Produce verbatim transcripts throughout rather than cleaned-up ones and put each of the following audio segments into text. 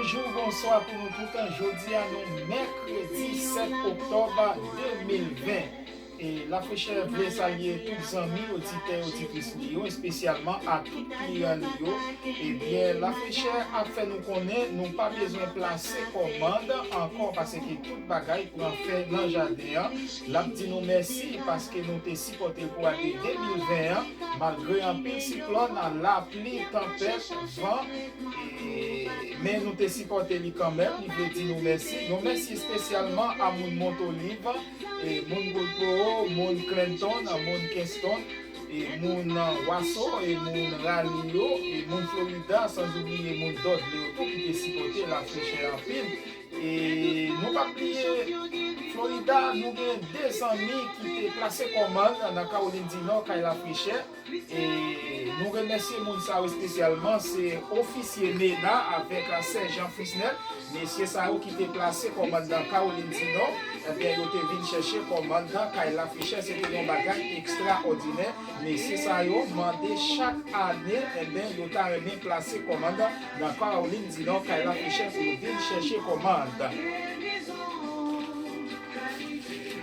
Bonjou, bonswa pou nou tout. Jodi a nou mèkredi sèt oktòb de mil ven. E Lafrechè vle salye tout zanmi, oditè, oditris li yo, espesyalman a tout kliyan li yo. Ebyen, Lafrechè ap fè nou konnen nou pa bezwen plase kòmand ankò, paske tout bagay pran fen nan jaden an. L ap di nou mèsi paske nou te sipòte l pou ane de mil ven an, malgre anpil siklòn, lapli, tanpèt, van, e, men nou te sipòte li kanmenm. Li vle di nou mèsi. Yon mèsi espesyalman a moun Mont Olive, e, moun Goldsboro, moun Clinton, moun Kingston, e, moun Wasso, e, moun Raleigh yo, e, moun Florida, san oubliye moun Dudley yo tou ki te sipòte Lafrechè anpil. E nou p ap bliye Florida, nou gen de zanmi ki te plase kòmand nan Kawolin di Nò, kay Lafrechè. E nou remèsye moun sa yo espesyalman, se ofisye Mena avèk sèjan Frisnel. Mesye sa yo ki te plase kòmand nan Kawolin di Nò, ebyen, yo te vin chèche kòmand nan kay Lafrechè. Se te yon bagay ekstraòdinè. Mesye sa yo mande chak ane, ebyen, yo ta renmen plase kòmand nan Kawolin di Nò, kay Lafrechè, pou yo vin chèche kòmand.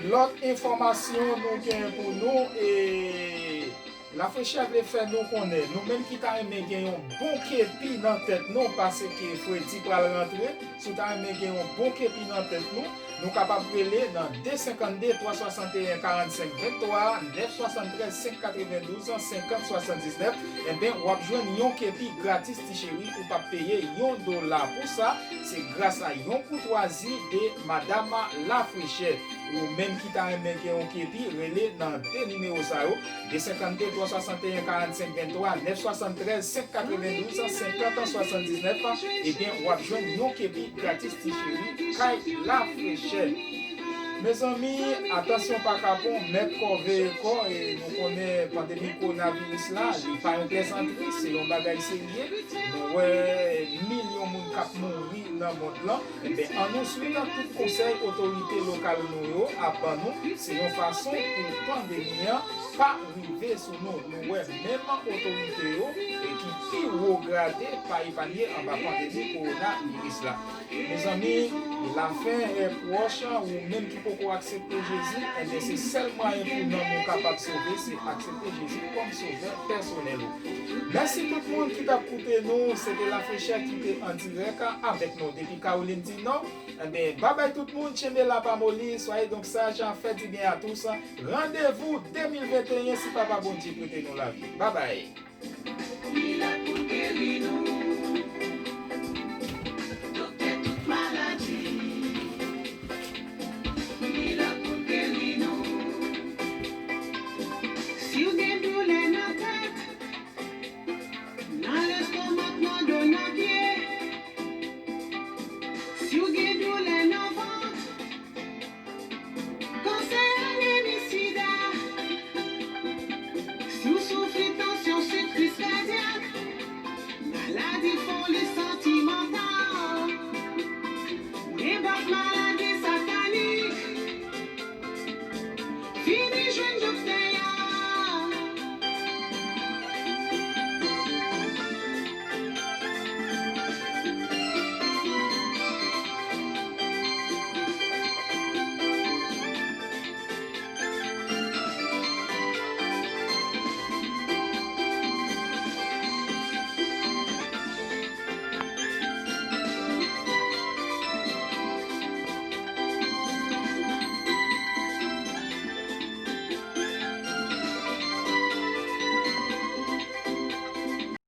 Lòt enfòmasyon nou gen pou nou, e Lafrechè vle fè nou konnen, nou menm ki ta renmen gen yon bon kepi nan tèt nou, paske fredi pral rantre, si w ta renmen gen yon bon kepi nan tèt nou, nou kapab rele nan de senkannde, twa swasanteyen, karannsenk venntwa, nèf swasanntrèz, senk katrevendouz, senkant swasanndiznèf. Ebyen, w ap jwenn yon kepi gratis, ti cheri, ou p ap peye yon dola pou sa. Se gras a yon koutwazi de Madam Lafrechè. Ou menm ki ta renmen gen yon kepi, rele nan de nimewo sa yo, de senkannde, twa swasanteyen, karannsenk venntwa, nèf swasanntrèz, senk katrevendouz, senkant swasanndiznèf, ebyen, w ap jwenn yon kepi gratis, ti cheri, kay Lafrechè. Mezanmi, atansyon pa kapon, mèt kò veye kò, e nou konnen pandemi kowonaviris la, li pa yon plezantri, se yon bagay serye. Nou wè milyon moun k ap mouri nan mond lan. Ebyen, ann nou swiv tout konsèy otorite lokal nou yo ap ban nou. Se yon fason pou pandemi an pa rive sou nou. Nou wè menm otorite yo, e ki pi wo grade, pa epanye anba pandemi kowonaviris la. Mezanmi, lafen è pwòch. Ou menm ki poko aksepte Jezi, ebyen, se sèl mwayen pou nanm ou kapab sove, se aksepte Jezi kòm sovè pèsonèl ou. Mèsi tout moun ki t ap koute nou. Se te Lafrechè ki te an dirèk avèk nou depi Kawolin di Nò. Ebyen, babay tout moun, tchenbe la, pa moli, soyez donc sage, faites du bien à tous. Randevou de mil venteyen, si Papa Bondye prete nou lavi. Babay.